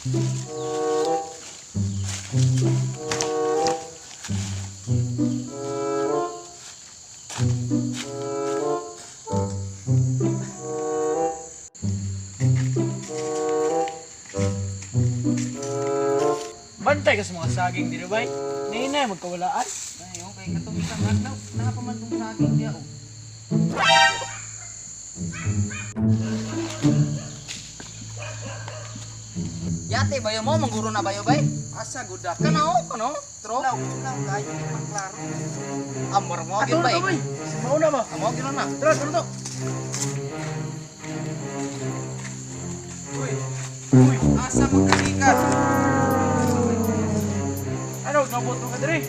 Bantay ka sa mga saging diri bay. Nainay magkawalaan. Ay, okay katong isang adlaw naa pa man tong saging diya oh. Yate bayo mo mangguro na bayo bay. Asa guda ka na oh kano? Tro. Law, law kayo di man klaro. Amor mo gyud Ato bay. na bay. Mauna ba? Amo gyud na. Tara, tara to. Uy, Uy, asa mo kalikat? ano nabot mo ka diri?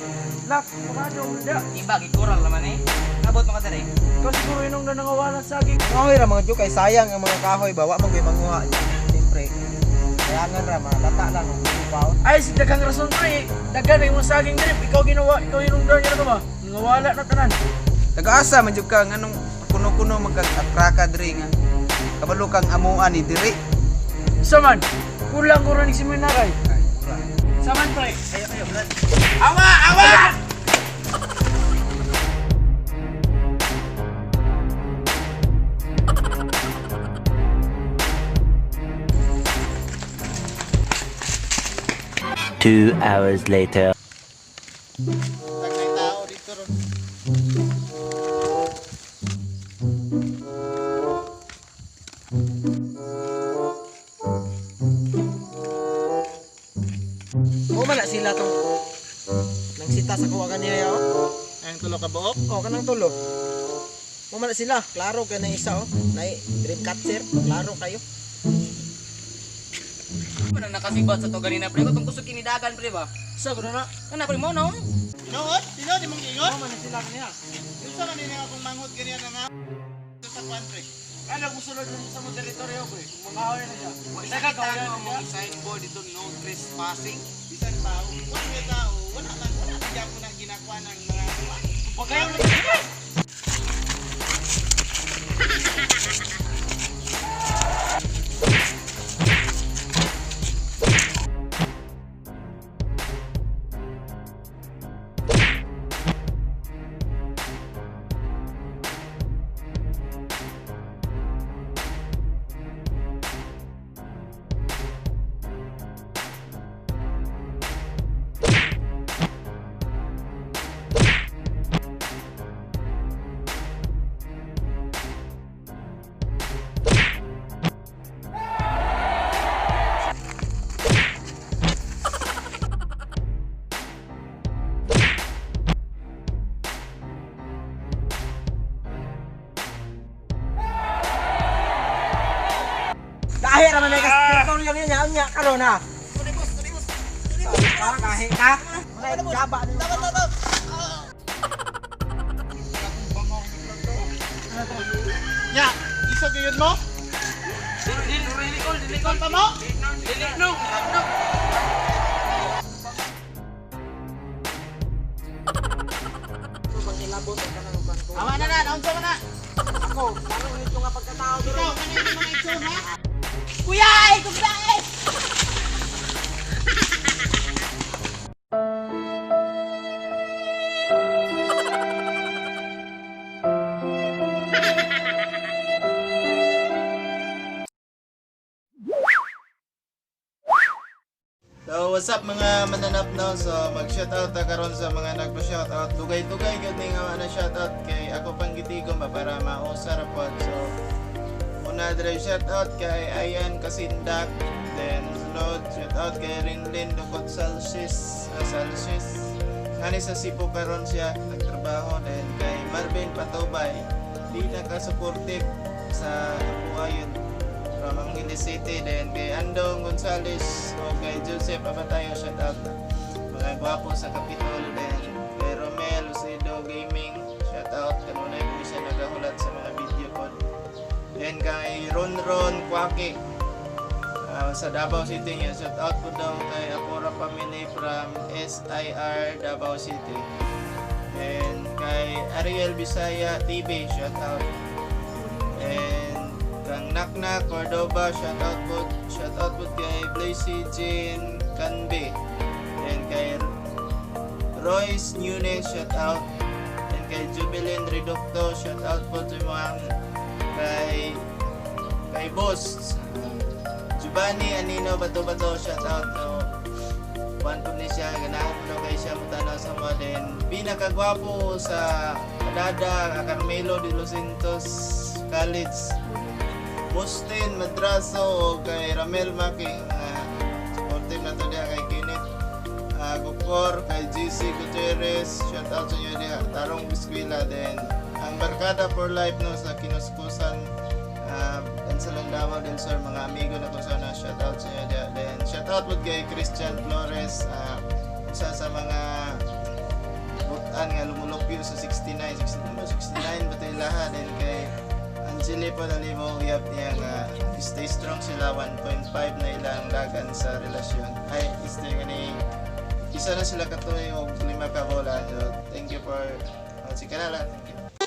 Lak, mga na. Iba gikural naman eh. Nabot mo ka diri. Ikaw siguro yun ang nangawalan saging. Kahoy ra mga kay sayang ang mga kahoy ba wa man gyud manguha niya. Siyempre, sayangan ra mga lata lang ang paon. Ay, si daghang rason pre. Daghan na yung saging diri. Ikaw ginawa, ikaw yung niya na ba? Nangawala na tanan. Taga-asa man jud ka nganong kuno-kuno magkag-akraka diri nga. Kabalo kang amuan ni diri. Saman, kulang ko rin si Minaray. Ay, wala. Saman pre. Ayo ayo brad. Awa, awa! 2 hours later. Tagnay tao dito ron. Mo man na sila tong nang sita sa kuha kanina oh. Ang tulo ka buok. Oh, kanang tulo. Mo man na sila, klaro kay na isa oh. Nay dream catcher, klaro kayo. Manang nakasibat sa to ganina pre. Katong kusog kinidagan pre ba? Sa ko na. Kana pre mo no? Tinuod? Tinuod imong giingon? Mo man na sila kanina. Unsa man ini akong manghod ganiya na nga sa kwan pre. Ano gusto lang sa mga teritoryo ko eh. Kung mga na siya. Wa Daghang kita kawayan no na siya. mong signboard dito no trespassing. Bisan pa wala may tao, wala man wala man gyapon na ginakuan ang mga kuwan. Huwag kayong Dahil ra man ay kas teritoryo niya nya karon ha. Ah, kahi ka. Mga gaba ni. Nya, isog gyud mo? Dili dili dili dili Pa mo? dili no. No. Awa na na, naunsa man na? Ako, klaro nito nga pagkatao diri. Ikaw kanay mga igsoon ha? Kuya, ay kumsa eh. So what's up mga mananap no? So mag-shoutout ta karon sa mga nagpa-shoutout. Dugay-dugay gyud ni nga na shoutout kay ako pang gitigom ba para mausar pod. So una dre shoutout kay Ayan Kasindak. Then sunod shoutout kay Rinlin Dukot Salsis, Salsis. Ngani sa Cebu karon siya nagtrabaho, then kay Marvin Patubay. Di naka-supportive sa apo from Angeles City, then kay Andong Gonzales o kay Joseph Abatayo, shout out mga gwapo sa Capitol, then kay Romel Lucido Gaming, shout out, kanunay po siya nagahulat sa mga video ko, then kay Ron Ron Kwaki sa Davao City niya, shout out po daw kay Apora Family from SIR Davao City, then kay Ariel Bisaya TV, shout out. And kang Nakna Cordova, shout out po kay Loisy Jean Canbe. Then kay Royce Nunes, shout out. Then kay Jubilin Reducto, shout out po sa mga kay Boss Giovanni Anino Bato Bato, shout out. No, one po ni siya, ganahan mo kay siya mutanaw sa mga. Then pinakagwapo sa Kadada, Carmelo de Los Santos College, Boston Madraso, o kay Ramel Maki, supportive na to diha, kay Kenneth Gukor, kay GC Gutierrez, shout out sa inyo diha, Tarong Biskwila. Then ang Barkada for Life, no, sa Kinuskusan, Ansalan, Davao del Sur, mga amigo na ko sana, shout out sa inyo diha. Then shout out pod kay Christian Flores, isa sa mga butan nga lumulupyo sa 69, 69 ba, 69 ba ito lahat. Then kay Angeli po nalimo, uyab niya nga stay strong sila, 1.5 na ilang dagan sa relasyon ay stay nga ni isa na sila katuig og 5 ka bola. So thank you for si kanala, thank you.